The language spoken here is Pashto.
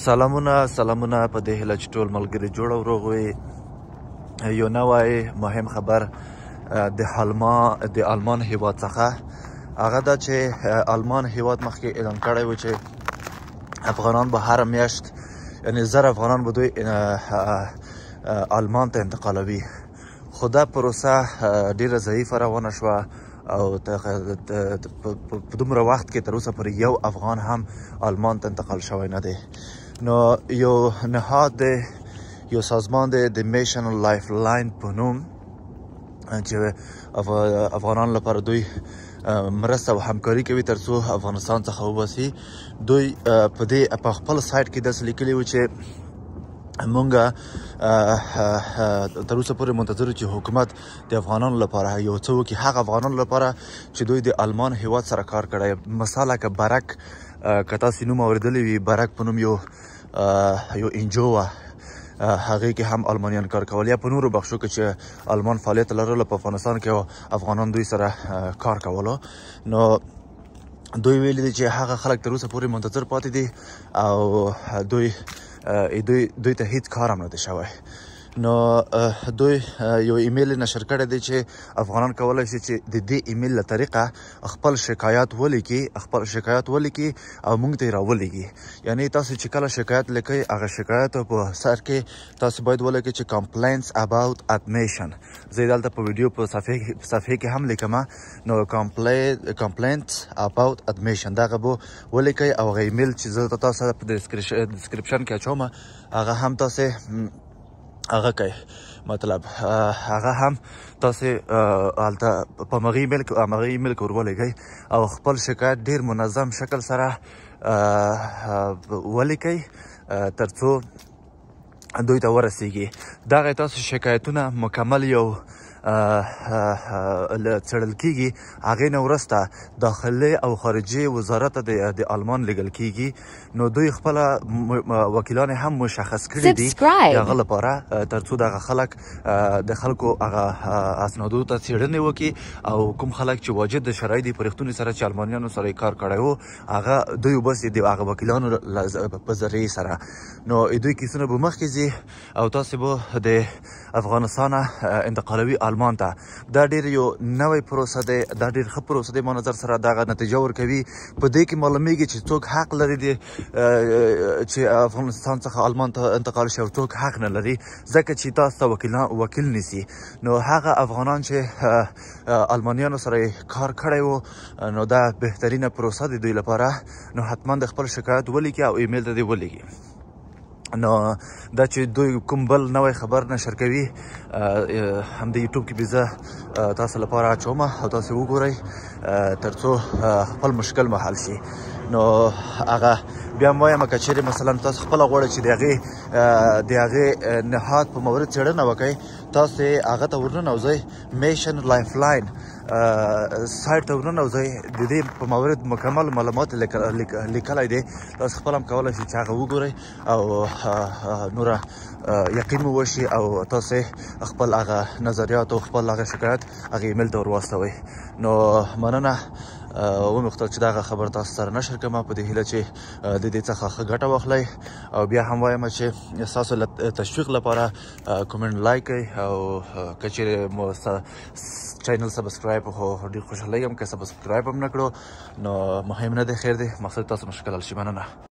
سلامونه سلامونه، په دې هیله چې ټول ملګري جوړ او روغ وي. یو نوی مهم خبر د آلمان هیواد څخه، هغه دا چې آلمان هیواد مخکې اعلان کړی و چې افغانان به هره میاشت، یعنې 1000 افغانان به دوی آلمان ته انتقالوي، خو دا پروسه ډیره ضعیفه روانه شوه او په دومره وخت کې تر اوسه پورې یو افغان هم آلمان ته انتقال شوی نه دی. نو یو نهاد دی، یو سازمان دی د میشن لایف لاین په نوم، چې افغانانو لپاره دوی مرسته او همکاري کوي ترڅو افغانستان څخه وباسي. دوی په دې په خپل سایت کې داسې لیکلي وو چې مونږ تر اوسه پورې منتظر چې حکومت د افغانانو لپاره یو څه وکړي، هغه افغانانو لپاره چې دوی د آلمان هیواد سره کار کړی. مثال که برک، که تاسې نوم اورېدلی وي، برک په نوم یو انجو وه، هغې کې هم آلمانیان کار کول، یا په نورو بخشو کې چې آلمان فعالیت لرله په افغانستان کې افغانان دوی سره کار کولو. نو دوی ویلي دي چې هغه خلک تر اوسه پورې منتظر پاتې دي او دوی دوی ته هیڅ کار هم نه دی شوی. نو دوی یو ایمیل نشر کړی دی چې افغانان کولی شي چې د دې ایمیل له طریقه خپل شکایات ولیکي، او موږ ته یې راولیږي. یعنی تاسو چې کله شکایت لیکئ، هغه شکایت په سر کې تاسو باید ولیکئ چې complaints about admission. زه یې دلته په ویډیو په صفحې کې هم لیکم. نو complaints about admission دغه به ولیکئ، او هغه ایمیل چې زه تاسو سره په description کې اچوم هغه هم تاسې هغه کوي، مطلب هغه هم تاسې هلته په همغه ایمیل کې ور ولېږئ او خپل شکایت ډېر منظم شکل سره ولیکئ ترڅو دوی ته ورسیږي. دغه تاسو شکایتونه مکمل یو څېړل کیږي، هغې نه وروسته داخلي او خارجي وزارت ته د آلمان لیږل کیږي. نو دوی خپله وکیلان هم مشخص کړي دي د هغه لپاره ترڅو دغه خلک د خلکو هغه اسنادو ته څېړنې وکړي، او کوم خلک چې واجد د شرایط دي په رښتوني سره چې آلمانیانو سره یې کار کړی و، هغه دوی وباسي د هغه وکیلانو په ذریعې سره. نو دوی کیسونه به مخکې ځي او تاسې به د افغانستانه انتقالوي آلمان ته. دا ډیر یو نوی پروسه دی، دا ډیر ښه پروسه دی، ما نظر سره دغه نتیجه ورکوي. په دې کې معلومیږي چې څوک حق لري دی چې افغانستان څخه آلمان ته انتقال شي او څوک حق نه لري، ځکه چې تاسو ته وکیل نیسي. نو هغه افغانان چې آلمانیانو سره کار کړی و، نو دا بهترینه پروسه دی دوی لپاره. نو حتما د خپل شکایت ولیکي او ایمیل ته دې ولیږي. نو دا چې دوی کوم بل نوی خبر نشر کوي هم د یوټیوب کې به زه تاسو لپاره اچوم او تاسو وګورئ ترڅو خپل مشکل مو حل شي. نو هغه بیا هم وایم که چېرې مثلا تاسو خپله غواړئ چې د هغې نهاد په مورد څېړنه وکړئ، تاسو هغه ته ورننوځئ، میشن لایف لاین سایت ته ورننوځئ، د دې په مورد مکمل معلومات لیکلی دی، تاسو خپل هم کولی شئ چې هغه وګورئ او نوره یقین مو وشي او تاسو خپل هغه نظریات او خپل هغه شکایت هغه ایمیل ته ورواستوئ. نو مننه، ومې غوښتل چې دغه خبر تاسو سره نشر کړم، په دې هیله چې د دې څخه ښه ګټه واخلئ. او بیا هم وایم چې ستاسو له تشویق لپاره comment like کړئ، او که چېرې مو channel subscribe خو ډېر خوشحالېږم، که subscribe هم نه کړو نو مهم نه دی، خیر دی، مقصد تاسو مشکل حل شي. مننه.